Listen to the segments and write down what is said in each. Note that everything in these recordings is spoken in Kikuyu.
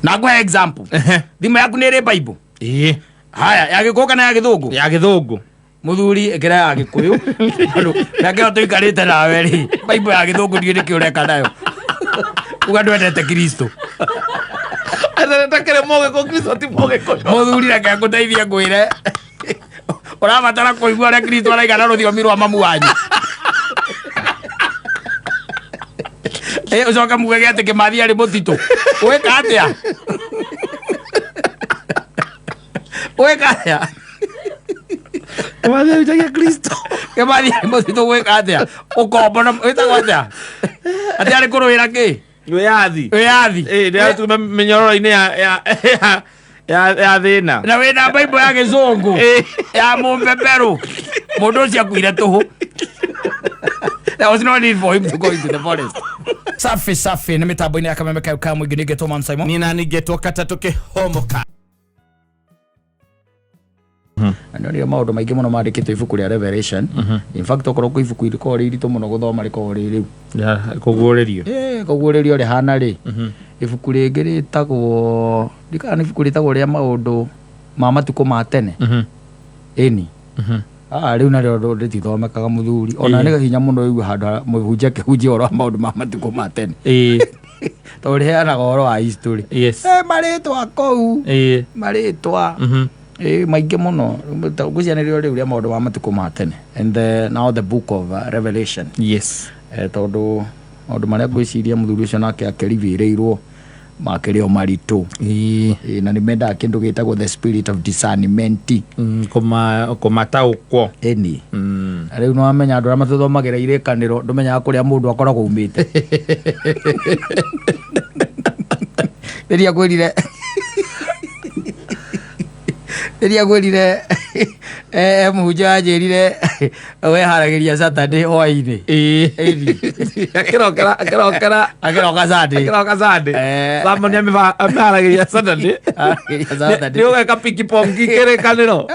Na ngũhe example. Thimũ yaku nĩ ĩrĩ Bible? Ĩĩ. Haya, ya Gĩkũyũ kana ya Gĩthũngũ? Ya Gĩthũngũ. Mũthuri, ĩkĩra ya Gĩkũyũ, tondũ reke tũikarĩte nawe rĩ, Bible ya Gĩthũngũ ndiũĩ nĩkĩ ũreka nayo. Uga ndwendete Kristo. Atakĩrĩ Mũgĩkũyũ, Kristo ti Mũgĩkũyũ. Mũthuri, reke ngũteithie, ngwĩre ũrabatara kũigua ũrĩa Kristo araiga na rũthiomi rwa mamu wanyu. Ũcoke mugage atĩ Kĩmathi arĩ mũtitũ. Wĩka atĩa? Wĩka atĩa? Kĩmathi arutagia Kristo. Kĩmathi arĩ mũtitũ, gwĩka atĩa? Ũkombo na wĩtagwo atĩa? Atĩ arĩ kũrũĩra kĩ? Wĩyathi. Wĩyathi. Ĩĩ, nĩ mĩnyororo-inĩ ya thĩna. Na wĩna Bible ya Gĩcũngũ ya mũbeberũ. Mũndũ ũcio akuire tũhũ. There was no need for him to go into the forest. Safi safi, nĩ mĩtambo-inĩ ya Kameme kayo ka mũingĩ, nĩngetwo Man Simon. Niĩ nani ngetwo Katatũ Kĩhomoka. Na nĩ maũndũ maingĩ mũno mandĩkĩtwo ibuku rĩa Revelation. In fact, okorwo kwĩ ibuku rĩkoragwo rĩ iritũ mũno gũthoma, rĩkoragwo rĩ rĩu. Ya Kũguũrĩrio. Kũguũrĩrio rĩhana rĩ ibuku rĩngĩ rĩtagwo, ndikana nĩ ibuku rĩtagwo rĩa maũndũ ma matukũ ma tene. Ĩni. Ah, rĩu narĩo rĩtithomekaga, mũthuri, ona nĩ hinya mũno ũigue handũ mũhunjia akĩhunjia ũhoro wa maũndũ ma matukũ ma tene, tondũ rĩheanaga ũhoro wa history. Marĩtwa kũu, marĩtwa maingĩ mũno. Ngwĩciria nĩrĩo rĩu rĩa maũndũ ma matukũ ma tene and now the book of Revelation. Tondũ maũndũ marĩa ngwĩciria mũthuri ũcio nake akĩrivĩrĩirwo makĩrĩ o maritũ. Na nĩ mendaga kĩndũ gĩtagwo the spirit of discernment. Kũmataũkwo. Ĩni. Na rĩu nĩwamenya andũ arĩa matũthomagĩra Irĩkanĩro, ndũmenyaga kũrĩa mũndũ akoragwo umĩte. Rĩrĩa ngwĩrire mũhunjia wanjĩrire weharagĩria Saturday hwainĩ. Ĩni. Akĩrokera. Akĩroka Sunday. Akĩroka Sunday. Samoni amĩharagĩria Saturday. Haragĩria Saturday. Nĩ ũgeka pikipongi kĩrĩkanĩro.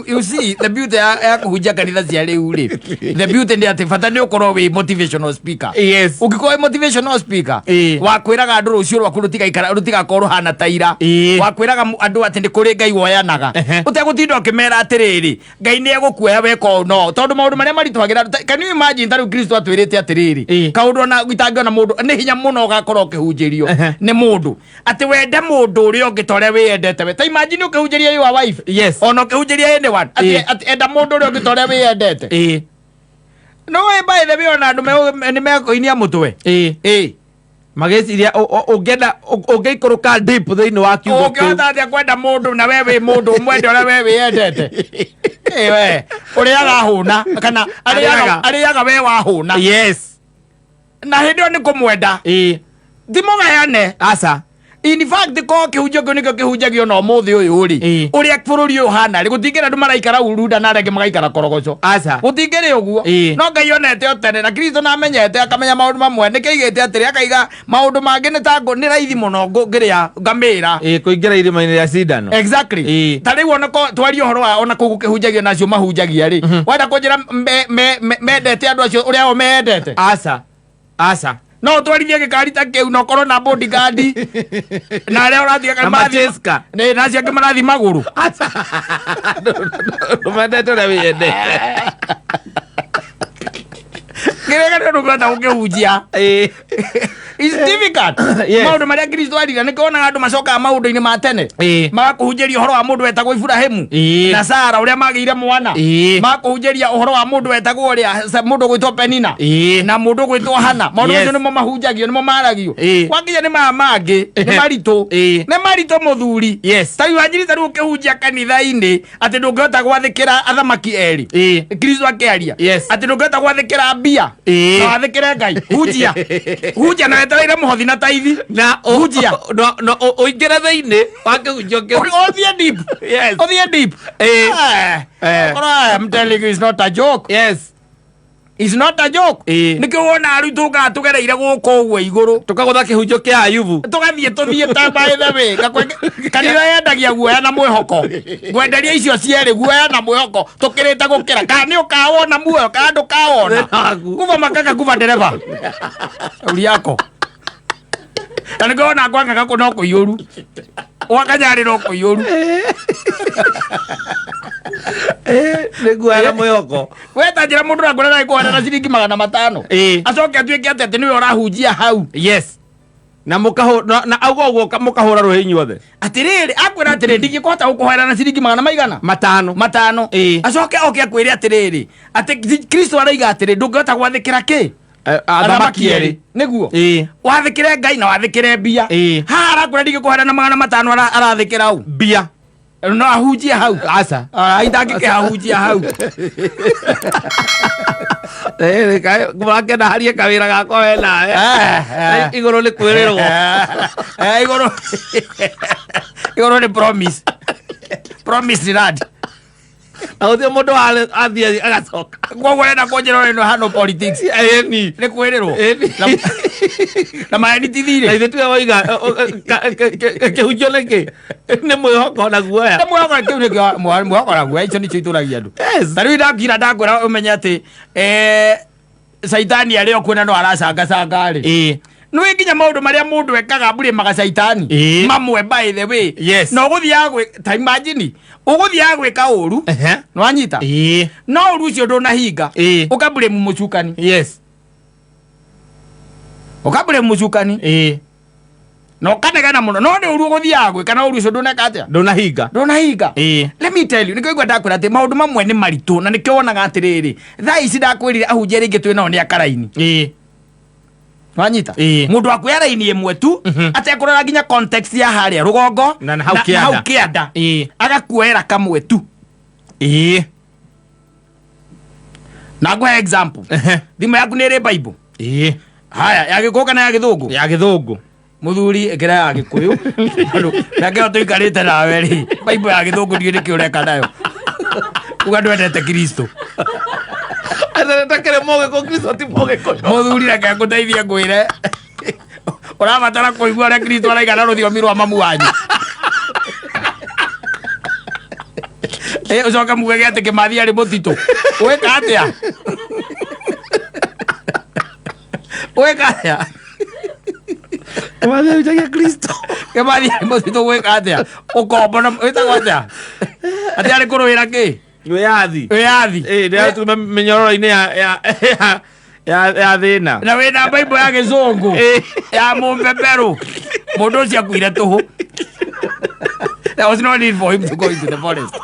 You see the beauty ya kũhunjia kanitha cia rĩu rĩ, the beauty nĩ atĩ bata nĩ ũkorwo wĩ motivational speaker. Ũngĩkorwo wĩ motivational speaker wa kwĩraga andũ rũciũ rwaku rũtigaikara, rũtigakorwo rũhana ta ira, wa kwĩraga andũ atĩ nĩ kũrĩ Ngai woyanaga, ũtegũtinda ũkĩmera atĩrĩrĩ, Ngai nĩ egũkuoya weka ũũ, no tondũ maũndũ marĩa maritũhagĩra andũ, can you imagine ta rĩu Kristo atwĩrĩte atĩrĩrĩ, kaũndũ ona itangĩona mũndũ nĩ hinya mũno ũgakorwo ũkĩhunjĩrio nĩ mũndũ atĩ wende mũndũ ũrĩa ũngĩ ta ũrĩa wĩyendete we. Ta imagine ũkĩhunjĩria your wife, ona ũkĩhunjĩria anyone atĩ atĩ enda mũndũ ũrĩa ũngĩ ta ũrĩa wĩyendete. No we, by the way, ona andũ nĩ mekũinia mũtwe. Magĩciria ũngĩenda ũngĩikũrũka deep thĩinĩ wa kiugo kĩu. Ũngĩhota atĩa kwenda mũndũ na we wĩ mũndũ ũmwende ũrĩa we wĩyendete? Ĩ, we ũrĩaga hũna kana arĩaga Arĩaga. Arĩaga we wahũna. Na hĩndĩ ĩyo nĩ kũmwenda, ti mũgayane. Aca. In fact, ko kĩhunjio kĩu nĩkĩo kĩhunjagio na ũmũthĩ ũyũ rĩ, ũrĩa bũrũri ũyũ ũhana rĩ, gũtingĩrĩ andũ maraikara Urunda na arĩa angĩ magaikara Korogoco. Aca. Gũtingĩrĩ ũguo. No Ngai onete o tene, na Kristo na amenyete, akamenya maũndũ mamwe, nĩkĩo aigĩte atĩrĩ, akaiga maũndũ mangĩ nĩ ta nĩ raithi mũno ngĩrĩa ngamĩra. Ĩĩ, kũingĩra irima-inĩ rĩa cindano. Exactly. Ta rĩu ona ko twaria ũhoro wa ona kũu gũkĩhunjagio na acio mahunjagia rĩ, wenda kũnjĩra mendete andũ acio ũrĩa o mendete? Aca, aca. No ũtwarithie gĩkari ta kĩu na ũkorwo na bodyguard na arĩa ũrathiĩ Na macheska. Nĩ, na acio angĩ marathiĩ magũrũ. Ndũmendete ũrĩa wĩyendete. Kĩrĩa nĩ ũndũ ũngĩhota gũkĩhunjia. It's difficult. Maũndũ marĩa Kristo arire, nĩkĩo wonaga andũ macokaga maũndũ-inĩ ma tene, magakũhunjĩria ũhoro wa mũndũ wetagwo Iburahĩmu na Sara, ũrĩa magĩire mwana, magakũhunjĩria ũhoro wa mũndũ wetagwo ũrĩa mũndũ gwĩtwo Penina na mũndũ gwĩtwo Hana. Maũndũ macio nĩmo mahunjagio, nĩmo maragio. Gwakinya nĩ maya mangĩ, nĩ maritũ. Nĩ maritũ, mũthuri. Ta rĩu anjiri, ta rĩu ũkĩhunjia kanitha-inĩ atĩ ndũngĩhota gwathĩkĩra athamaki erĩ, Kristo akĩaria atĩ ndũngĩhota gwathĩkĩra mbia na wathĩkĩre Ngai. Hunjia, hunjia na wetereire mũhothi na taithi. Na Hunjia. No ũingĩre thĩinĩ wa kĩhunjio kĩu. Ũthiĩ deep. Ũthiĩ deep. Korwo I'm telling you, it's not a joke. It's not a joke. Nĩkĩo wona rĩu tũkaga tũgereire gũkũ ũguo igũrũ. Tũkagũtha kĩhunjio kĩa Ayubu. Tũgathiĩ tũthiĩ ta by the way, kanitha yendagia guoya na mwĩhoko. Ngwenderia icio cierĩ, guoya na mwĩhoko, tũkĩrĩte gũkĩra kana nĩ ũkawona muoyo kana ndũkawona. Thĩna waku. Kuba makaka, kuba ndereba, shauri yako. Na nĩkĩo wona kwang'ang'a kũ no kũiyũru, gwakanyarĩ no kũiyũru. Nĩguo na mwĩhoko. We ta njĩra mũndũ akwĩra kũhana na ciringi 500, acoke atuĩke atĩ nĩwe ũrahunjia hau. Yes, na mũkahũ na auga ũguo mũkahũra rũhĩ inyuothe. Atĩrĩrĩ, akwĩra atĩrĩ, ndingĩkũhota gũkũhoera na ciringi magana maigana? 500. 500. Acoke oke akwĩre atĩrĩrĩ, atĩ Kristo araiga atĩrĩ, ndũngĩhota gwathĩkĩra kĩ? Athamaki erĩ. Nĩguo wathĩkĩre Ngai na wathĩkĩre mbia. Haha arakwĩra ndingĩkũhoera na 500, arathĩkĩra u? Mbia. No ahunjie hau? Aca. Itangĩkĩhahunjia hau. Mũrakenda harie kawĩra gakwa we nawe. Igũrũ nĩ kwĩrĩrwo. Igũrũ nĩ promise land. Na gũtirĩ mũndũ athiĩ agacoka. Koguo ũrenda kũnjĩra ĩno hano politics? Ĩni. Nĩ kwĩrĩrwo. Ĩni. Na maheni ti Na thirĩ. ithuĩ tiwe waiga kĩhunjio nĩkĩ nĩ mwĩhoko na guoya. Na mwĩhoko kĩu nĩkĩo mwĩhoko na guoya, icio nĩcio itũragia andũ. Ta rĩu ndakira ndakwĩra ũmenye atĩ caitani arĩ o kuo na no aracangacanga rĩ. Nĩ nginya maũndũ marĩa mũndũ ekaga mbũrĩmaga caitani. Mamwe, by the way. Na ũgũthiaga gwĩ ta imagine ũgũthiaga gwĩka ũru. Nĩwanyita? No ũru ũcio ndũnahinga. Ũkaburĩmu mũcukani. Ũkaburĩmu mũcukani. Na ũkanegena mũno, no nĩ ũru ũgũthiaga gwĩka, na ũru ũcio ndũneka atĩa? Ndũnahinga. Ndũnahinga. Let me tell you, nĩkĩo igua ndakwĩra atĩ maũndũ mamwe nĩ maritũ, na nĩkĩo wonaga atĩrĩrĩ, thaa ici ndakwĩrire ahunjia rĩngĩ twĩ nao nĩ akaraini. Wanyita? Mũndũ akuoya raini ĩmwe tu, atekũrora nginya context ya harĩa rũgongo Na hau na kĩanda. hau kĩanda, agakuoera kamwe tu. Na ngũhe example. Thimũ yaku nĩ ĩrĩ Bible? Haya, ya Gĩkũyũ kana ya Gĩthũngũ? Ya Gĩthũngũ. Mũthuri, ĩkĩra ya Gĩkũyũ, tondũ mĩaka ĩyo tũikarĩte nawe rĩ, Bible ya Gĩthũngũ ndiũĩ nĩkĩ ũreka nayo. Uga ndwendete Kristo. Atakĩrĩ mũgĩkũyũ, Kristo ti mũgĩkũyũ. Mũthuri, reke ngũteithie, ngwĩre ũrabatara kũigua ũrĩa Kristo araiga na rũthiomi rwa mamu wanyu. Ũcoke mugage atĩ Kĩmathi arĩ mũtitũ. Wĩka atĩa? Wĩka atĩa? Kĩmathi arutagia Kristo. Kĩmathi arĩ mũtitũ, gwĩka atĩa? Ũkombo na wĩtagwo atĩa? Atĩ arĩ kũrũĩra kĩ? Wĩyathi. Wĩyathi. Nĩ mĩnyororo-inĩ ya thĩna. Na wĩna Bible ya Gĩcũngũ ya mũbeberũ. Mũndũ ũcio akuire tũhũ. There was no need for him to go into the forest.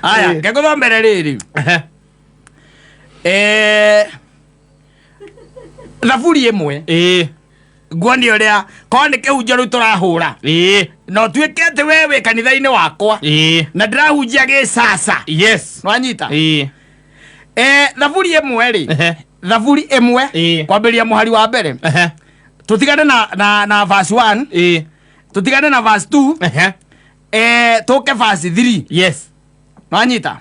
Aya, ngĩgũthomere rĩrĩ, thaburi ĩmwe, nguonia ũrĩa korwo nĩ kĩhunjio rĩu tũrahũra, na ũtuĩke atĩ we wĩ kanitha-inĩ wakwa na ndĩrahunjia gĩcaca. Nwanyita? Thaburi ĩmwe rĩ, thaburi ĩmwe, kwambĩrĩria mũhari wa mbere. Tũtigane na verse 1, tũtigane na verse 2, tũke verse 3. Nwanyita?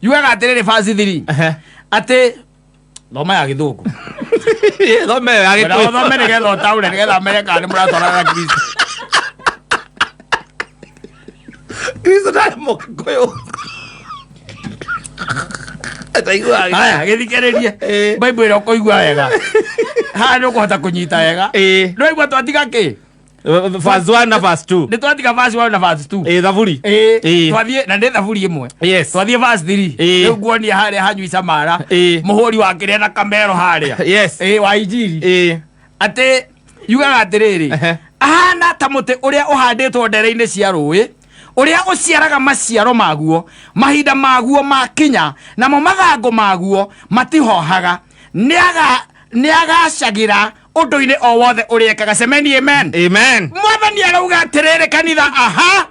Yugaga atĩrĩrĩ, verse 3, atĩ thoma ya Gĩthũngũ. Thome ya Wenda Gĩkũyũ. ũthome nĩgetha ũtaũre, nĩgetha ũmenye kana nĩ mũratwarana na Kristo. Kristo ndarĩ mũgĩkũyũ. Ndaiguaga. Haya, gĩthikĩrĩrie. Bible ĩrĩa ũkũigua wega haha nĩ ũkũhota kũnyita wega. Nĩwaigua twatiga kĩ? Verse 1 na verse 2. Nĩ twatiga verse 1 na verse 2. Thaburi. Twathiĩ na nĩ thaburi ĩmwe. Twathiĩ verse 3. Rĩu nguonia harĩa hanyui mara, mũhũri wa kĩrĩa na kamero harĩa, wa injiri, atĩ yugaga atĩrĩrĩ, ahana ta mũtĩ ũrĩa ũhandĩtwo ndere-inĩ cia rũĩ, ũrĩa ũciaraga maciaro maguo mahinda maguo makinya, namo mathangũ maguo matihohaga. Nĩagacagĩra ũndũ-inĩ o wothe ũrĩa ekaga. Semeni amen. Amen. Mwathani arauga atĩrĩrĩ, kanitha, aha,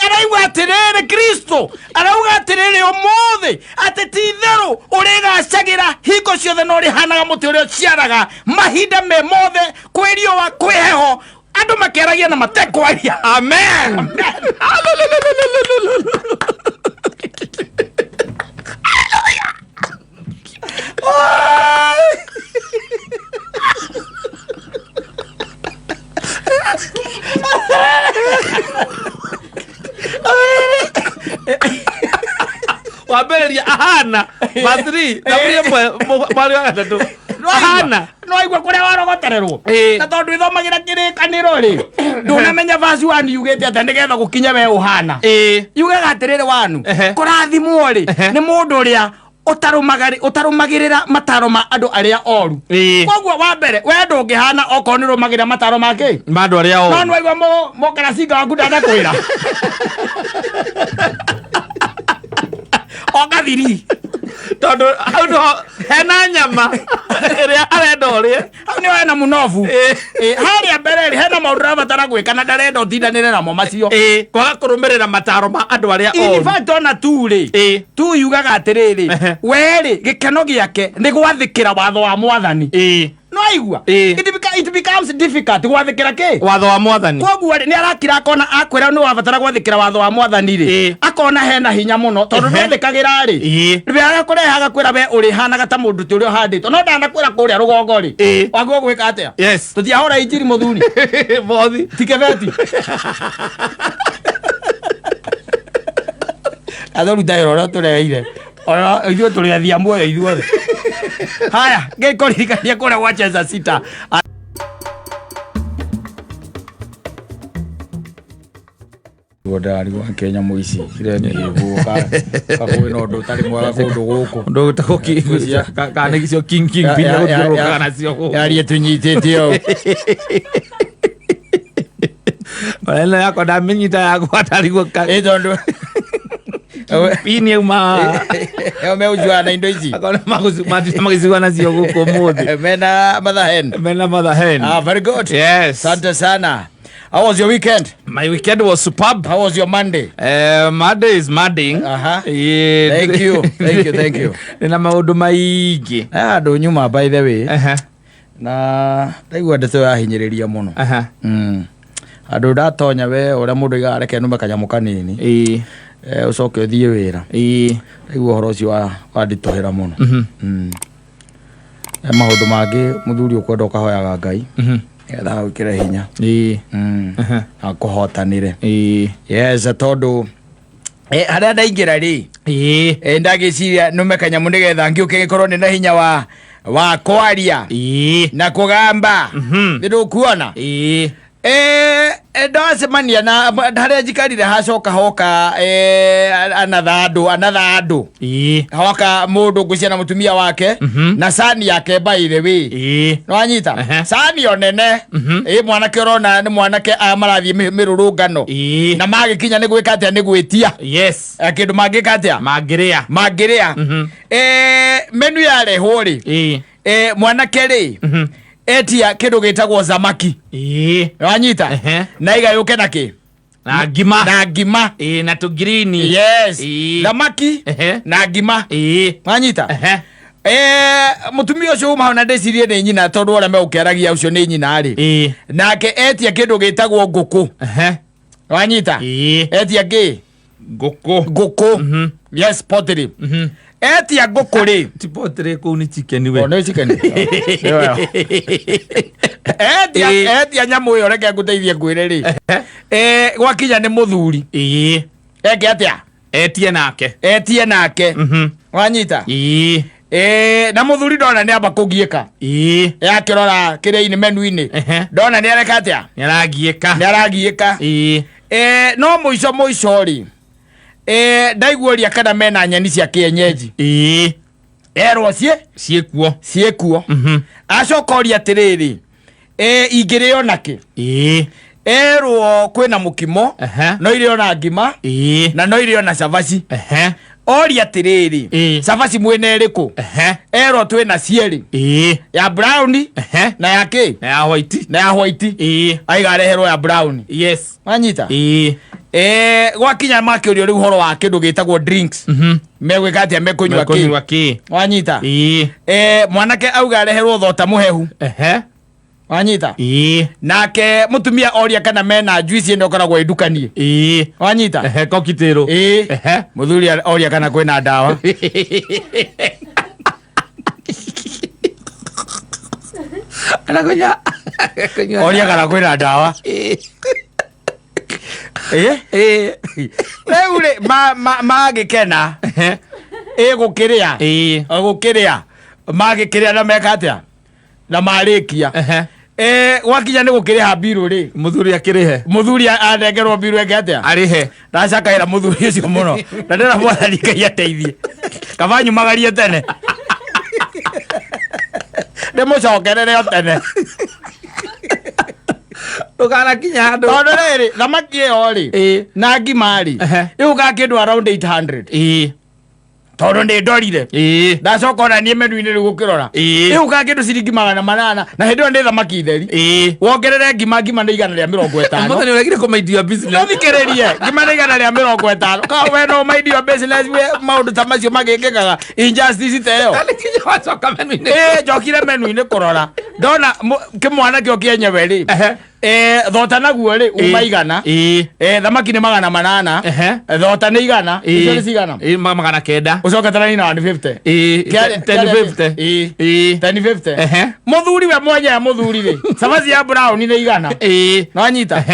arauga atĩrĩrĩ, Kristo arauga atĩrĩrĩ ũmũthĩ atĩ ti itherũ ũrĩgacagĩra hingo ciothe na ũrĩhanaga mũtĩ ũrĩa ũciaraga mahinda me mothe, kwĩ riũa, kwĩ heho, andũ makĩaragia na matekwaria. Amen. Wambĩrĩria ahana verse 3, thaburi 1 mweri wa gatatũ, ahana. No aigua kũrĩa warogotererwo. Ĩĩ. Na tondũ ĩthomagĩra kĩrĩkanĩro rĩ, ndũnamenya verse 1 yugĩte atĩa nĩgetha gũkinye we ũhana. Yugaga atĩrĩrĩ wanu, kũrathimwo rĩ, nĩ mũndũ ũrĩa ũtarũmagĩrĩra mataro ma andũ arĩa oru. Koguo wa mbere we ndũngĩhana okorwo nĩ ũrũmagĩrĩra mataro ma kĩ? Ma andũ arĩa No oru. nĩwaigua mũkaracinga waku ndanakwĩra okathiri. Tondũ hau nĩho hena nyama ĩrĩa arenda ũrĩe. Hau nĩho hena mũnobu. Harĩa mbere rĩ, hena maũndũ ũrabatara gwĩka na ndarenda ũtindanĩre namo macio. Kwaga kũrũmĩrĩra mataro ma andũ arĩa In oru. fact ona tu rĩ, tu yugaga atĩrĩrĩ, we rĩ, gĩkeno gĩake nĩ gwathĩkĩra watho wa mwathani. No aigua? It becomes difficult gwathĩkĩra kĩ? Watho wa mwathani. Koguo rĩ, nĩ arakira akona akwĩra nĩ wabatara gwathĩkĩra watho wa mwathani rĩ, akona hena hinya mũno tondũ ndwathĩkagĩra rĩ, rĩrĩa agakũrehe agakwĩra we ũrĩhanaga ta mũndũ ti ũrĩa ũhandĩtwo, no ndanakwĩra kũrĩa rũgongo rĩ, wagwo gwĩka atĩa? Yes. Tũtiahũra injiri mũthuri. Bothi. Tikebeti. Athoruta wĩra ũrĩa tũreheire. Ona ithuĩ tũrĩ athia muoyo ithuothe. Haya, ngĩkũririkania kũrĩa gwa Cheza Sita. Ndarigwo Kenya nyamũ ici cirekĩrwo kwĩna ũndũ ũtarĩ mwega kũndũ gũkũ. Ũndũ ũtagwo kana icio king king pin gũthiũrũrũkaga nacio gũkũ. Yarie tũnyitĩte ũũ. Ona ĩno yakwa ndamĩnyita yakwa ndarigwo Ĩ tondũ pin yauma. Ĩyo megũcuana na indo ici. Akona magĩcua nacio gũkũ ũmũthĩ. Mena mother hen. Mena mother hen. Ah, very good. Yes. Asante sana. How was your weekend? My weekend was superb. How was your Monday? Monday is Monday. Aha. Yeah. Thank you. Thank you, thank you. Nina maũndũ maingĩ. Ah, andũ nyuma by the way. Na ndaigua ndeto yahinyĩrĩria mũno. Andũ ndatonya we ũrĩa mũndũ aigaga reke nume kanyamũ kanini. Ũcoke ũthiĩ wĩra. Ndaigua ũhoro ũcio wanditũhĩra mũno. Maũndũ mangĩ mũthuri ũkwenda ũkahoyaga Ngai. Nĩgetha agwĩkĩre hinya. Akũhotanĩre. Yes, tondũ harĩa ndaingĩra rĩ, ndagĩciria nume kanyamũ nĩgetha ngĩũke gĩkorwo nĩ na hinya wa kwaria na kũgamba. Nĩ ndũkuona? Ndacemania na harĩa njikarire hacoka hoka another andũ. Hoka mũndũ ngwĩciria na mũtumia wake na cani yake by the way. Nĩwanyita? Cani o nene. Mwanake ũrona nĩ mwanake aya marathiĩ mĩrũrũngano. Na magĩkinya nĩ gwĩka atĩa? Nĩ gwĩtia. Yes. Kĩndũ mangĩka atĩa? Mangĩrĩa. Mangĩrĩa. Menu yarehwo rĩ, mwanake rĩ, etia kĩndũ gĩtagwo zamaki. Nĩwanyita? Na igayũke na kĩ? Na ngima. Na ngima. Na tũgirini. Yes. Thamaki na ngima. Wanyita? Mũtumia ũcio uma hau na ndĩcirie nĩ nyina tondũ ũrĩa megũkĩaragia ũcio nĩ nyina rĩ. Nake etia kĩndũ gĩtagwo ngũkũ. Wanyita? Etia kĩ? Ngũkũ. Ngũkũ. Yes, poultry. Etia ngũkũ rĩ. Ti poultry kũu nĩ chicken we. Oh, nĩ chicken. Etia nyamũ ĩyo reke ngũteithie ngwĩre rĩ. Gwakinya nĩ mũthuri. Eke atĩa? Etie nake. Etie nake. Wanyita? Na mũthuri ndona nĩ amba kũgiĩka. Yakĩrora kĩrĩa-inĩ menu-inĩ. Ndona nĩ areka atĩa? Nĩ aragiĩka. Nĩ aragiĩka. No mũico mũico rĩ, ndaigua ũria kana mena nyeni cia kĩenyenji. Erwo Ciĩkuo. Ciĩkuo. Acoka ũria atĩrĩrĩ, ingĩrĩo nakĩ? Erwo kwĩna mũkimo, no irĩo na ngima, na no irĩo na cabaci. Oria atĩrĩrĩ, cabaci mwĩna ĩrĩkũ? Erwo twĩna cierĩ. Ya brown na ya kĩ? Na ya white. Na ya white. Aiga areherwo ya brown. Yes. Wanyita? Gwakinya makĩũrio rĩu ũhoro wa kĩndũ gĩtagwo drinks. Megwĩka atĩa? Mekũnyua kĩ? Mekũnyua kĩ? Wanyita? Mwanake auga areherwo thota mũhehu. Wanyita? Nake mũtumia oria kana mena juice ĩno ĩkoragwo ĩndukanie. Wanyita? Cocktail. Mũthuri oria kana kwĩna ndawa. Kana kũnyua. Kũnyua. Oria kana kwĩna ndawa. Rĩu rĩ, magĩkena. Gũkĩrĩa. Gũkĩrĩa. Magĩkĩrĩa na meka atĩa? Na marĩkia, gwakinya nĩ gũkĩrĩha mbirũ rĩ, Mũthuri akĩrĩhe. Mũthuri anengerwo mbirũ eke atĩa? Arĩhe. Ndacakaĩra mũthuri ũcio mũno na ndĩra Mwathani Ngai ateithie, kaba nyumagarie tene ndĩmũcokerere o tene. Ndũkanakinya handũ. Tondũ rĩrĩ, thamaki ĩyo rĩ na ngima rĩ, ĩgũkaga kĩndũ around 800, tondũ nĩ ndorire, ndacoka ona niĩ menu-inĩ rĩu gũkĩrora, ĩgũkaga kĩndũ ciringi 800, na hĩndĩ ĩyo nĩ thamaki theri. Wongerere ngima, ngima nĩ 150. Mũthenya ũregire kũmaindia business. Thikĩrĩrie, ngima nĩ 150. Ka we no mind your business we, maũndũ ta macio magĩkĩkaga, injustice ta ĩyo. Nĩ kinya wacoka menu-inĩ. Ĩ, njokire menu-inĩ kũrora, ndona kĩmwana kĩo kĩenyewe rĩ, thota naguo rĩ uma 100. Thamaki nĩ 800. Thota nĩ 100. Icio nĩ cigana? 900. Ũcoke tara nina 150. 1050. 1050. Mũthuri we mwenyewe, mũthuri rĩ, cabaci ya brown nĩ 100. Nwanyita?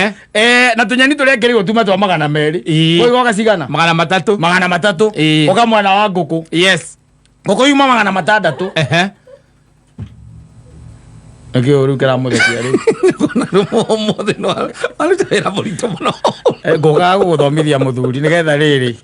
Na tũnyeni tũrĩa kĩrĩ gũtuma twa 200. Kũigoka cigana? 300. 300. Ũka mwena wa ngũkũ. Ngũkũ yuma 600. Nĩkĩo rĩu kĩramũthekia rĩu? Ona rĩu ũmũthĩ no aruta wĩra mũritũ mũno. Ngũkaga gũgũthomithia mũthuri, nĩgetha rĩrĩ,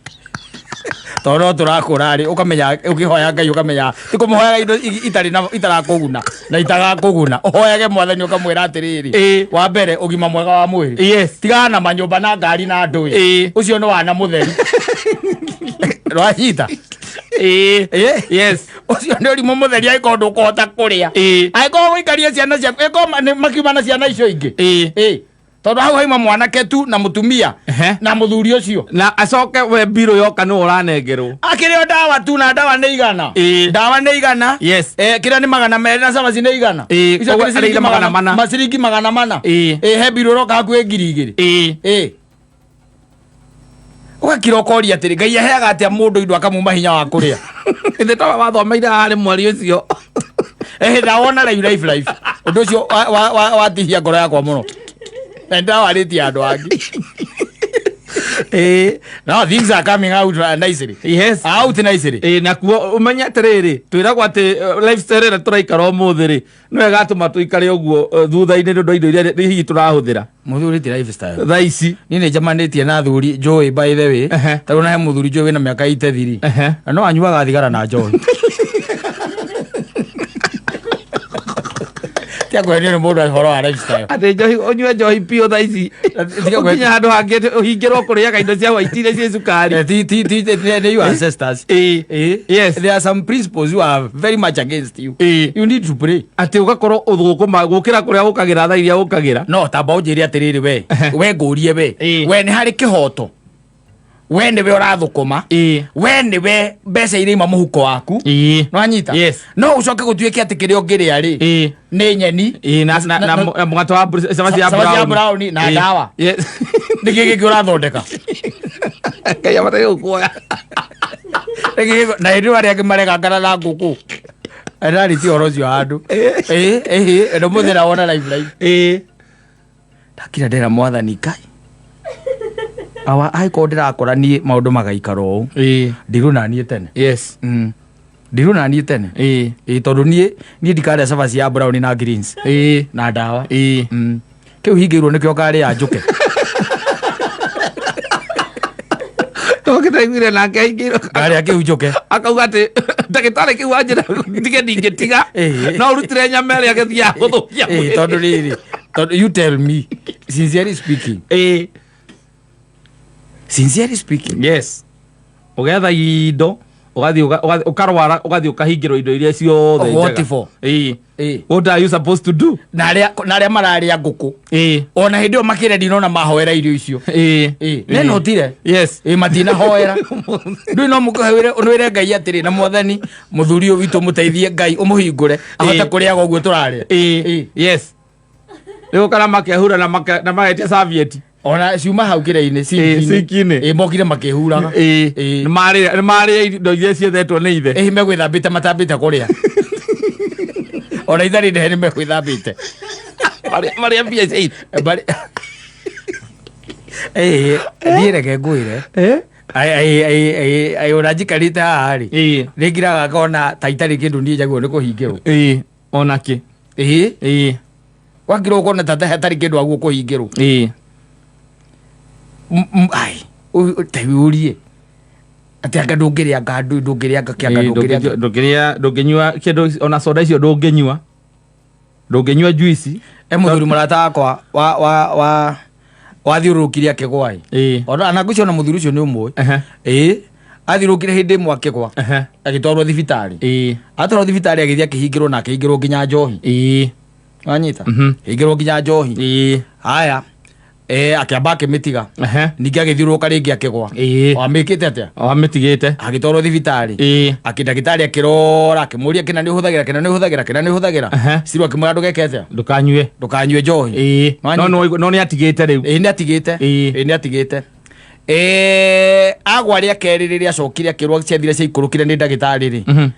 tondũ no tũrakũra rĩ, ũkamenya ũkĩhoya Ngai, ũkamenya ti kũmũhoyaga indo itarĩ na itarakũguna na itagakũguna. Ũhoyage Mwathani ũkamwĩra atĩrĩrĩ, wa mbere, ũgima mwega wa mwĩrĩ. Tigana na manyũmba na ngari na ndũĩ. Ũcio nĩ wana mũtheri, rwanyita? Yes. Ũcio nĩ ũrimũ mũtheri angĩkorwo ndũkũhota kũrĩa, angĩkorwo gũikaria ciana ciaku, ĩkorwo makiuma na ciana icio ingĩ. Tondũ hau haima mwanake tu na mũtumia na mũthuri ũcio. Na acoke we mbirũ yoka nĩ ũranengerwo. Akĩrĩ o ndawa tu, na ndawa nĩ 100. Ndawa nĩ 100. Kĩrĩa nĩ 200 na cabaci nĩ 100. Icio Koguo kĩrĩ ciringi arĩire 400. Maciringi 400. He mbirũ ĩroka hakuhĩ 2000. Ũgakira ũkoria atĩrĩ, Ngai aheaga atĩa mũndũ indo akamuma hinya wa kũrĩa? Ithe tawa wathomeire harĩ mweri ũcio. Ndawona live live live ũndũ ũcio watihia ngoro yakwa mũno, na nĩndawarĩtie andũ angĩ. No things are coming out nicely. Out nicely. Nakuo ũmenye atĩrĩrĩ, twĩragwo atĩ lifestyle ĩrĩa tũraikara ũmũthĩ rĩ, nĩyo ĩgatũma tũikare ũguo thutha-inĩ, nĩ ũndũ wa indo iria hihi tũrahũthĩra. Mũthuri ti lifestyle. Thaa ici. Niĩ nĩ njamanĩtie na athuri njũĩ, by the way. Tarĩu na he mũthuri njũĩ wĩna mĩaka 83, na no anyuaga thigara na njohi. Tia kwendio nĩ mũndũ ũhoro wa lifestyle. Atĩ njohi, ũnyue njohi biũ thaa ici, Tiga ũkinye handũ hangĩ atĩ ũhingĩrwo kũrĩaga indo cia white iria ciĩ cukari. Ti your ancestors. There are some principles who are very much against you. You need to pray. Atĩ ũgakorwo ũthũkũma gũkĩra kũrĩa ũkagĩra thaa iria ũkagĩra. No tamba ũnjĩre atĩrĩrĩ, we ngũrie we, we nĩ harĩ kĩhoto we nĩwe ũrathũkũma, we nĩwe mbeca iria ima mũhuko waku? Nwanyita? Yes. No ũcoke gũtuĩke atĩ kĩrĩa ũngĩrĩa rĩ nĩ nyeni Na mũgate wa cabaci ya Cabaci ya brown. brown na ndawa. Nĩkĩ gĩkĩ ũrathondeka? Ngai abataire gũkuoya. Nĩkĩ na hĩndĩ ĩyo arĩa angĩ maregangana na ngũkũ ndarĩtie ũhoro ũcio handũ ĩĩ mũthenya wona live live. Ndakira ndĩra Mwathani Ngai awa, angĩkorwo ndĩrakora niĩ maũndũ magaikara ũũ, ndirũ na niĩ tene. Ndirũ na niĩ tene. Ĩĩ, tondũ niĩ ndikarĩa cabaci ya brown na greens na ndawa. Kĩu hingĩirwo nĩkĩo ngarĩa njũke. Tondũ kĩtaiguire nake aingĩrwo. Ngarĩa kĩu njũke. Akauga atĩ ndagĩtarĩ kĩu wanjĩra ndige ndingĩtiga. No ũrutire nyama ĩrĩa gĩthiaga gũthũkia mwĩrĩ. Tondũ rĩrĩ, tondũ you tell me, sincerely speaking, sincerely speaking, Yes, ũgetha indo, ũgathiĩ ũkarwara, ũgathiĩ ũkahingĩrwo indo iria ciothe What njega. for? What are you supposed to do? Na arĩa mararĩa ngũkũ, ona hĩndĩ ĩyo makĩrĩa, ndinona mahoera irio icio. Nĩ notire. Ĩ, matinahoera ndũĩ, no mũkĩwĩre nwĩre Ngai atĩrĩ, na Mwathani, mũthuri ũyũ witũ mũteithie, Ngai ũmũhingũre ahote kũrĩaga ũguo tũrarĩa. Yes, rĩu kana makehura na magetia serviette. Ona ciuma hau kĩrĩa-inĩ. Sinki-inĩ. Ĩ, mokire makĩhuraga. Nĩ marĩa indo iria ciethetwo nĩ ithe. Ĩ, megwĩthambĩte matambĩte kũrĩa, ona itharĩ ndehe nĩ megwĩthambĩte. Marĩa mbia cia ithe. Ĩ, niĩ reke ngwĩre, ai, ona njikarĩte haha rĩ, nĩ ngiraga ngona ta itarĩ kĩndũ niĩ njagĩrĩirwo nĩ kũhingĩrwo. Ĩ, onakĩ. Ĩĩ. Ĩĩ. Wakirwo ũkona ta hatarĩ kĩndũ aguo kũhingĩrwo. Ĩĩ. Ai, ta wĩũrie atĩ anga ndũngĩrĩa anga ndũ ndũngĩrĩa anga kĩanga Ĩĩ, ndũngĩrĩa anga. Ndũngĩrĩa, ndũngĩnyua kĩndũ ona soda icio ndũngĩnyua. Ndũngĩnyua juice. E mũthuri mũrata wakwa wa wa wa wathiũrũrũkire akĩgwa ĩ. Ĩĩ. Ona na ngwĩciria ona mũthuri ũcio nĩ ũmũĩ. Ehe. Ĩĩ. Athiũrũrũkire hĩndĩ ĩmwe akĩgwa. Ehe. Agĩtwarwo thibitarĩ. Ĩĩ. Atwarwo thibitarĩ agĩthiĩ akĩhingĩrwo na akĩhingĩrwo nginya njohi. Ĩĩ. Wanyita? Mhm. Hingĩrwo nginya njohi. Ĩĩ. Haya. Akĩamba akĩmĩtiga. Ehe. Ningĩ agĩthiũrũrũka rĩngĩ akĩgwa. Ĩĩ. Wamĩkĩte atĩa? Wamĩtigĩte. Agĩtwarwo thibitarĩ. Ĩĩ. Akĩndagĩtarĩ akĩrora akĩmũria kĩna nĩ ũhũthagĩra kĩna nĩ ũhũthagĩra kĩna nĩ ũhũthagĩra. Ehe. Ciru akĩmwĩra ndũgeke atĩa? Ndũkanyue. Ndũkanyue njohi. Ĩĩ. Wanyita? No nĩ atigĩte rĩu. Ĩĩ nĩ atigĩte. Ĩĩ. Ĩĩ nĩ atigĩte. Agwa rĩa kerĩ rĩrĩa acokire akĩrwo ciathire ciaikũrũkire nĩ ndagĩtarĩ rĩ. Mhm.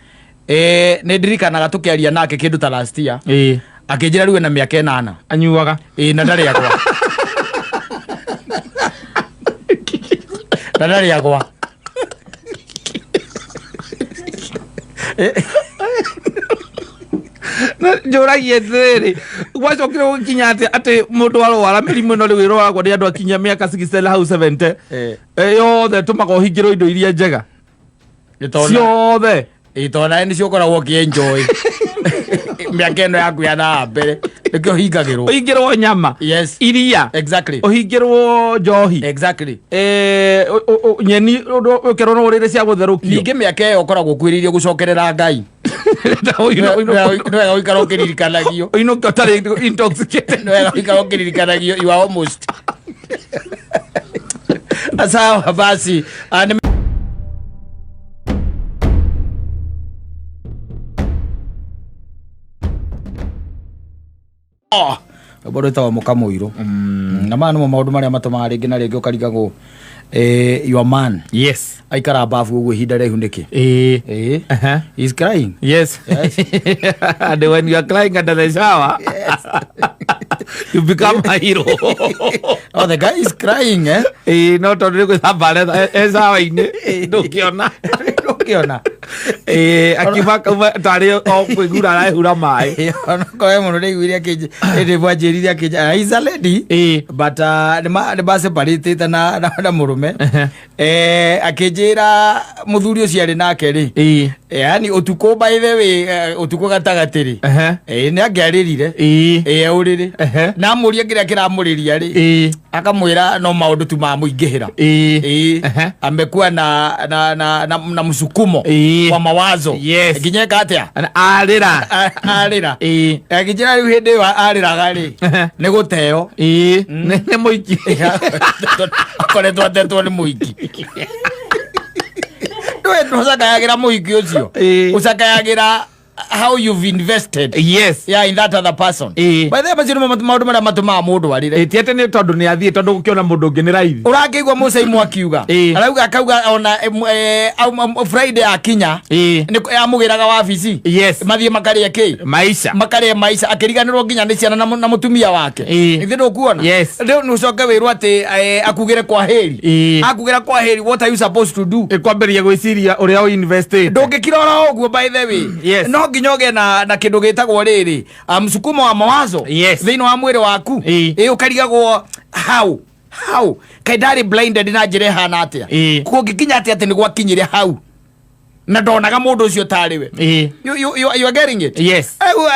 Nĩ ndirikanaga tũkĩaria nake kĩndũ ta last year. Ĩĩ. Akĩnjĩra rĩu ena mĩaka 8. Anyuaga. Ĩĩ na ndarĩ agwa. Na ndarĩ agwa. Njũragia atĩrĩrĩ, gwacokire gũkinya atĩ atĩ mũndũ arwara mĩrimũ ĩno rĩu ĩrwaragwo nĩ andũ akinyia mĩaka 60 hau 70. Yothe ĩtũmaga ũhingĩrwo indo iria njega. Ciothe. Ĩĩ tondũ nawe nĩcio ũkoragwo ũkĩ-enjoy. Mĩaka ĩno yaku ya na mbere nĩkĩo ũhingagĩrwo. Ũhingĩrwo nyama. Yes. Iria. Exactly. Ũhingĩrwo njohi. Exactly. Nyeni ũkerwo no ũrĩre cia gũtherũkio. Ningĩ mĩaka ĩyo ũkoragwo ũkuhĩrĩirie gũcokerera Ngai. Nĩ wega gũikara ũkĩririkanagio. Ũinũke ũtarĩ intoxicated. Nĩ wega gũikara ũkĩririkanagio you are almost. Sawa basi. Rwĩmbo rwĩtagwo Mũkamũirũ. Na maya nĩmo maũndũ marĩa matũmaga rĩngĩ na rĩngĩ ũkarigagwo your man Yes. aikara bafu ũguo ihinda rĩaihu nĩkĩ? Ĩĩ. Ĩĩ. Aha. He's crying. Yes. And when you are crying under the shower, you become a hero. Oh, the guy is crying, eh? Ĩĩ, no tondũ nĩ gwĩthamba e shower-inĩ ndũngĩona. Ndũngĩona. Ĩĩ, akiuma kauma tarĩ o kwĩhura arehura maĩ. Onokorwo mũno nĩaiguire akĩnjĩ hĩndĩ ĩmwe anjĩrire akĩnjĩra he's a lady. Ĩĩ. But nĩ maseparatĩte na mũrũme. Akĩnjĩra mũthuri ũcio arĩ nake rĩ. Ĩĩ. Yaani ũtukũ by the way, ũtukũ gatagatĩ rĩ. Ehe. Nĩ angĩarĩrire. Ĩĩ. Ĩĩ ũrĩrĩ. Ehe. Na amũrie kĩrĩa kĩramũrĩria rĩ. Ĩĩ. Akamwĩra no maũndũ tu mamũingĩhĩra. Ĩĩ. Ĩĩ. Ehe. Amekuwa na msukumo Ĩĩ. wa mawazo. Yes. Nginya eka atĩa? Arĩra. Arĩra. Ĩĩ. Akĩnjĩra rĩu hĩndĩ ĩyo arĩraga rĩ. Ehe. Nĩ gũteo. Ĩĩ. Nĩ mũiki. Akoretwo atetwo nĩ mũiki. Ndũĩ ndũcakayagĩra mũhiki ũcio. Ĩĩ. Ũcakayagĩra how you've invested. Yes. Yeah, in that other person. Ĩĩ. By the way, macio nĩmo maũndũ marĩa matũmaga mũndũ arĩre. Ĩĩ, ti atĩ nĩ tondũ nĩ athiĩ tondũ gũkĩona mũndũ ũngĩ nĩ raithi. Ũrakĩigua Mũcaimu akiuga. Ĩĩ. Arauga akauga ona Friday akinya. Ĩĩ. Nĩ amũgĩraga wabici. Yes. Mathiĩ makarĩe kĩ? Maisha. Makarĩe maica akĩriganĩrwo nginya nĩ ciana na mũtumia wake. Ĩĩ. Githĩ ndũkuona? Yes. Rĩu nĩ ũcoke wĩrwo atĩ akugĩre kwa heri. Ĩĩ. Akugĩra kwa heri, what are you supposed to do? Ĩkwambĩrĩria gwĩciria ũrĩa ũ investĩte. Ndũngĩkira oro ũguo by the way. Yes. No nginya ũgĩe na kĩndũ gĩtagwo rĩrĩ, msukumo wa mawazo. Yes. Thĩinĩ wa mwĩrĩ waku. Ĩĩ. Ĩĩ, ũkarigagwo how kaĩ ndarĩ blinded na njĩra ĩhana atĩa? Ĩĩ. Kũngĩkinya atĩa atĩ nĩ gwakinyire hau na ndonaga mũndũ ũcio tarĩ we. Ĩĩ. You are getting it? Yes. Rĩu,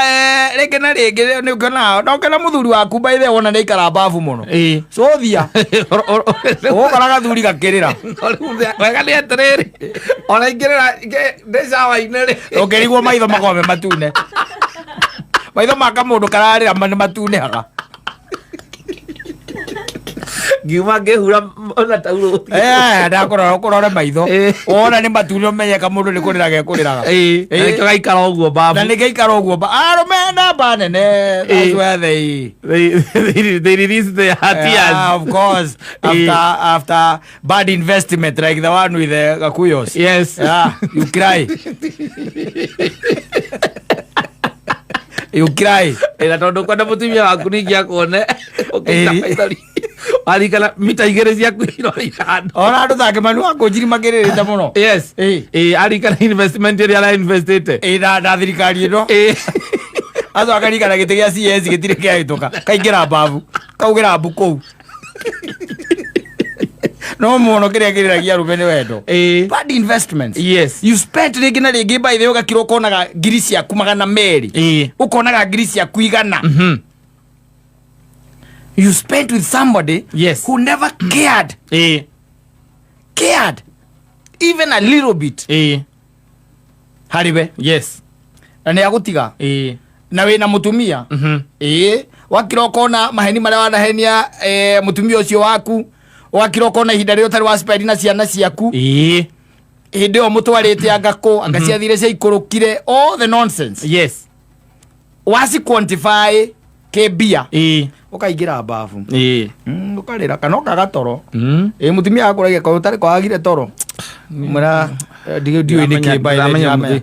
rĩngĩ na rĩngĩ nĩ ũkĩona, na ũkĩona mũthuri waku by the way wona nĩ aikara babu mũno. Ĩĩ. Cũthia. Ũgũkora gathuri gakĩrĩra. Wega nĩ atĩrĩrĩ, ona ingĩrĩra ndĩ shower-inĩ rĩ. Ũngĩrigwo maitho makorwo me matune. Maitho ma kamũndũ kararĩra nĩ matunĩhaga. Ngiuma ngĩhura ona taurũ. Ndakũrora ũkũrore maitho. Ĩĩ. Wona nĩ matune ũmenye kamũndũ nĩ kũrĩra gekũrĩraga. Ĩĩ. Na nĩkĩo gaikara ũguo babu. Na nĩkĩo aikara ũguo arũme namba nene. That's Ĩĩ. where They release their tears. Yeah, of course. Ĩĩ. After bad investment like the one with the Gakuyos. Yes. Yeah, you cry. You cry. Ĩna tondũ kwenda mũtumia waku ningĩ akuone ũkĩita Ĩĩ. maithori. Warikana mita igĩrĩ ciaku irorire handũ. Ona andũ take manu wa kũnjiri makĩrĩrĩte mũno. Yes. Ĩĩ. Ĩĩ, arikana investment ĩrĩa ara investĩte. Ĩĩ, na thirikari ĩno. Ĩĩ. Aco akarikana gĩtĩ gĩa CS gĩtirĩ kĩahĩtũka, kaingĩra mbabu, kaugĩra mbu kũu. No mũno kĩrĩa kĩrĩragia arũme nĩ wendo. Bad investments. You spent rĩngĩ na rĩngĩ, by the way, ũgakira ũkonaga ngiri ciaku 200, ũkonaga ngiri ciaku 100. You spent with somebody who never cared, cared even a little bit harĩ we. Na nĩ agũtiga na wĩna mũtumia. Ĩĩ, wakira ũkona maheni marĩa wanahenia mũtumia ũcio waku, wakira ũkona ihinda rĩrĩa ũtarĩ wa spend na ciana ciaku, hĩndĩ ĩyo mũtwarĩte anga kũ, anga ciathire ciaikũrũkire, all the nonsense. Waci quantify kĩmbia, ũkaingĩra mbabu, ũkarĩra kana ũkaga toro. Ĩ, mũtumia akũragia ko ũtarĩ kwagire toro, mwĩra ndiũĩ nĩkĩ, by the way, Ndiramenya. Ndiramenya.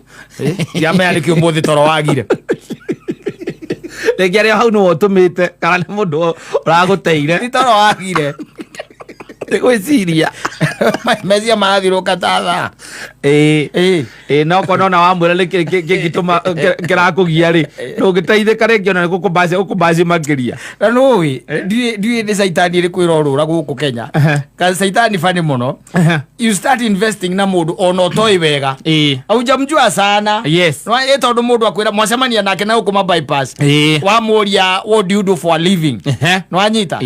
Ndiramenya nĩkĩ ũmũthĩ toro wagire. Rĩngĩ arĩa hau nĩwe ũtũmĩte kana nĩ mũndũ ũragũteire. Ti toro wagire. Nĩ gwĩciria. Meciria marathirũka ta thaa. Ĩĩ, no kona ona wamwĩra nĩ kĩngĩtũma kĩrakũgia rĩ, ndũngĩteithĩka rĩngĩ ona nĩ gũkũmbacia ũkũmbacia makĩria. Na nũĩ ndiũĩ nĩ caitani ĩrĩkũ ĩrorũra gũkũ Kenya, ka caitani bani mũno. You start investing na mũndũ ona ũtoĩ wega, aujamjua sana. Ĩ, tondũ mũndũ akwĩra mwacemania nake na gũkũ ma bypass, wamũria, "What do you do for a living?" Nĩwanyita?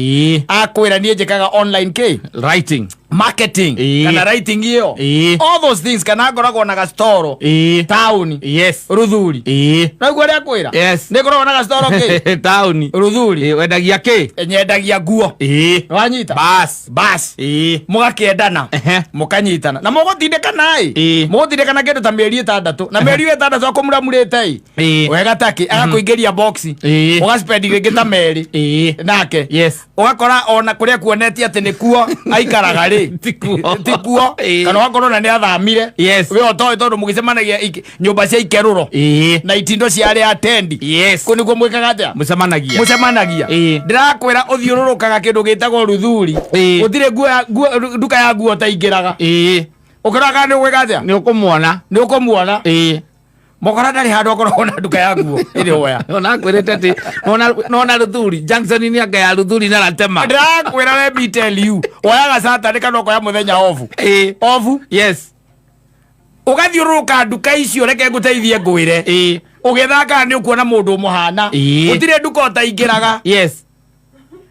Akwĩra, "Niĩ njĩkaga online k Writing. marketing kana writing ĩyo, all those things, kana ngoragwo na gastoro taũni, Ruthuri." Naguo ũrĩa akwĩra, "Nĩ ngoragwo na gastoro kĩ Taũni. Ruthuri." Wendagia kĩ? "Nyendagia nguo." Nĩwanyita? Bas. Bas, mũgakĩendana, mũkanyitana na mũgũtindĩkana ĩ, mũgũtindĩkana kĩndũ ta mĩeri 6, na mĩeri ĩyo 6 akũmuramurĩte ĩ wega takĩ, agakũingĩria box, ũgaspendi rĩngĩ ta merĩ nake, ũgakora ona kũrĩa kuonetie atĩ nĩkuo aikaraga rĩ, Tikuo. tikuo. Kana ũgakorwo ona nĩ athamire. We ũtoĩ, tondũ mũgĩcemanagia nyũmba cia ikerũro na itindo cia arĩa atendi. Kũ nĩkuo mwĩkaga atĩa? Mũcemanagia. Mũcemanagia. Ndĩrakwĩra ũthiũrũrũkaga kĩndũ gĩtagwo Ruthuri, gũtirĩ nduka ya nguo ũtaingĩraga, ũkĩrora kana nĩ ũgwĩka atĩa. Nĩ ũkũmuona. Nĩ ũkũmuona. Mũkora ndarĩ handũ akoragwo na nduka ya nguo ĩrĩ hoya. Ona akwĩrĩte atĩ nona Ruthuri junction-inĩ anga ya Ruthuri na Latema. Ndĩrakwĩra, let me tell you, woyaga Saturday kana ũkoya mũthenya obu, obu, ũgathiũrũrũka nduka icio. Reke ngũteithie ngwĩre, ũgĩthaka nĩ ũkuona mũndũ ũmũhana. Gũtirĩ nduka ũtaingĩraga.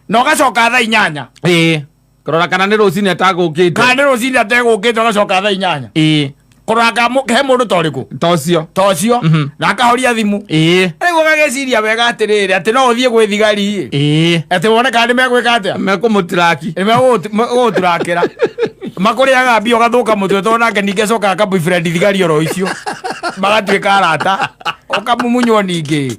Na ũgacoka thaa 8. Kũrora kana nĩ rũcinĩ atagũkĩte. Kana nĩ rũcinĩ ategũkĩte, ũgacoka thaa 8 kũrora kana he mũndũ ta ũrĩkũ, Ta ũcio. Ta ũcio, na akahoria thimũ. Rĩu ũgagĩciria wega atĩrĩrĩ, atĩ no ũthiĩ gwĩ thigari ĩ, atĩ wone kana nĩ megwĩka atĩa. Mekũmũtiraki. Nĩ megũgũturakĩra, makũrĩaga mbia ũgathũka mũtwe, tondũ nake ningĩ acokaga ka boyfriend thigari oro icio, magatuĩka arata, ũkamumunywo ningĩ.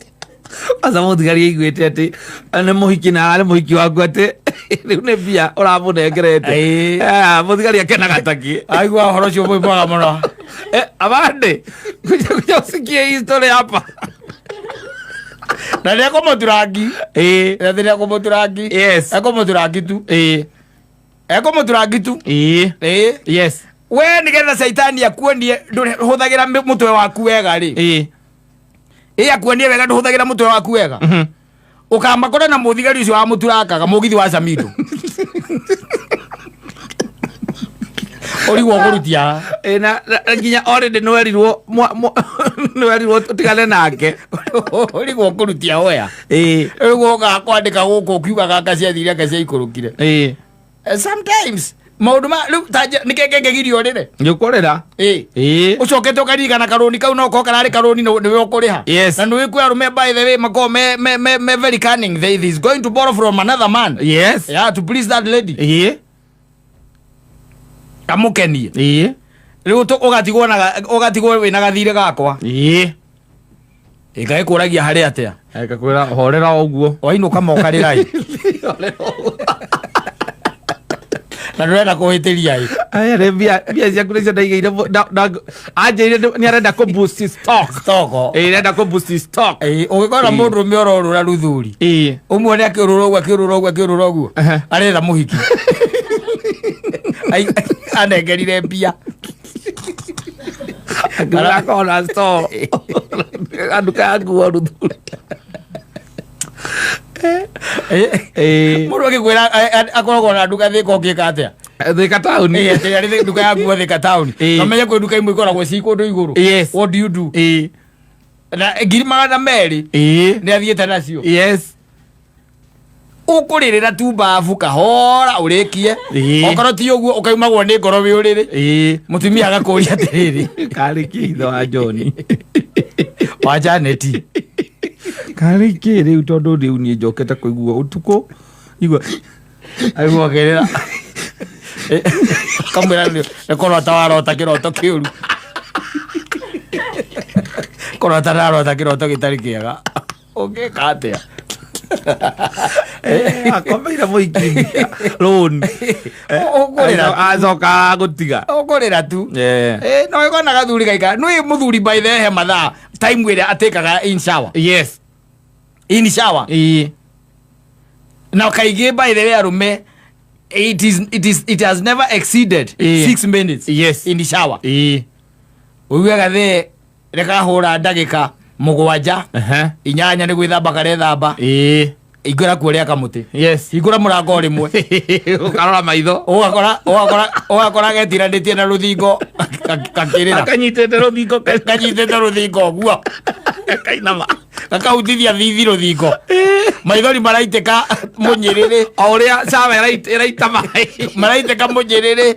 Kwanza mũthigari aiguĩte atĩ nĩ mũhiki na ararĩ mũhiki waku, atĩ rĩu nĩ mbia ũramũnengerete. Mũthigari akenaga takĩ. Aigua ũhoro ũcio mwĩ mwega mũno. Abande kuja kuja usikie hii story hapa. Na nĩ ekũmũturangi. Nĩ ekũmũturangi. Ekũmũturangi tu. Ekũmũturangi tu. We nĩgetha caitani akuonie ndũhũthagĩra mũtwe waku wega rĩ, ĩ, akuonie wega ndũhũthagĩra mũtwe waku wega, ũkamakora na mũthigari ũcio wamũturakaga mũgithi wa Samido, ũrigwo ũkũrutia. Na nginya already nĩwerirwo nĩwerirwo ũtigane nake. Ũrigwo ũkũrutia hoya. Rĩu ũkaga kwandĩka gũkũ ũkiugaga anga ciathire, anga ciaikũrũkire. Sometimes maũndũ ma rĩu ta nĩkĩ kĩngĩgiria ũrĩre? Nĩ ũkũrĩra. Ũcokete ũkaririkana karũni kau, no korwo kararĩ karũni nĩwe ũkũrĩha. Na nĩwĩ kwĩ arũme, by the way, makoragwo me very cunning. They is going to borrow from another man, yeah, to please that lady, kamũkenie. Rĩu ũgatigwo wĩna gathirĩ gakwa. Ĩgagĩkũragia harĩ atĩa. Ekakwĩra horera o ũguo. Wainũka mokarĩra ĩ, na ndũrenda kũhĩtĩria ĩ. Aya nĩ mbia ciaku nĩcio ndaigĩire, anjĩrire nĩ arenda kũ boost stock. Toko. Arenda kũ boost stock. Ũgĩkora mũndũrũme ũrorũra Ruthuri, ũmuone akĩũrũra ũguo, akĩũrũra ũguo, akĩũrũra ũguo, aretha mũhiki. Anengerire mbia. Akĩra kona store, nduka ya nguo Ruthuri. Mũndũ agĩkwĩra akoragwo na nduka Thĩka, ũngĩka atĩa? Thika taũni. Ĩĩ, atĩ arĩ nduka ya nguo Thĩka taũni. Nomenye kwĩ nduka imwe ikoragwo ci kũndũ igũrũ. What do you do? Na 200,000 nĩ athiĩte nacio. Ũkũrĩrĩra tu mbabu kahora ũrĩkie. Okorwo ti ũguo, ũkaumagwo nĩ ngoro wĩ ũrĩrĩ. Mũtumia agakũria atĩrĩrĩ, Karĩ kĩ, ithe wa John? Wa Janeti. Karĩ kĩ rĩu? Tondũ rĩu niĩ njokete kũigua ũtukũ igua. Aigua akĩrĩra, kamwĩra nĩ kũrota warota kĩroto kĩũru, kũrota ndarota kĩroto gĩtarĩ kĩega. Ũngĩka atĩa? Akomeire mũiki loan. Ũkũrĩra. Acoka gũtiga. Ũkũrĩra tu. No ĩkona gathuri gaikara nĩ mũthuri, by the he mathaa, time ĩrĩa atĩkaga in shower. In shower. Na kaingĩ, by the way, arũme, it has never exceeded 6 minutes in the shower. Ũiguaga the rĩkahũra ndagĩka 7, 8, nĩ gwĩthamba karethamba. Ingĩra kuo rĩa kamũtĩ. Hingũra mũrango o rĩmwe. Ũkarora maitho. Ũgakora getiranĩtie na rũthingo kakĩrĩra. Akanyitĩte rũthingo. Kanyitĩte rũthingo ũguo. Kainama. Gakahutithia thithi rũthingo, maithori maraitĩka mũnyĩrĩrĩ. O ũrĩa cawa ĩraita maĩ. Maraitĩka mũnyĩrĩrĩ.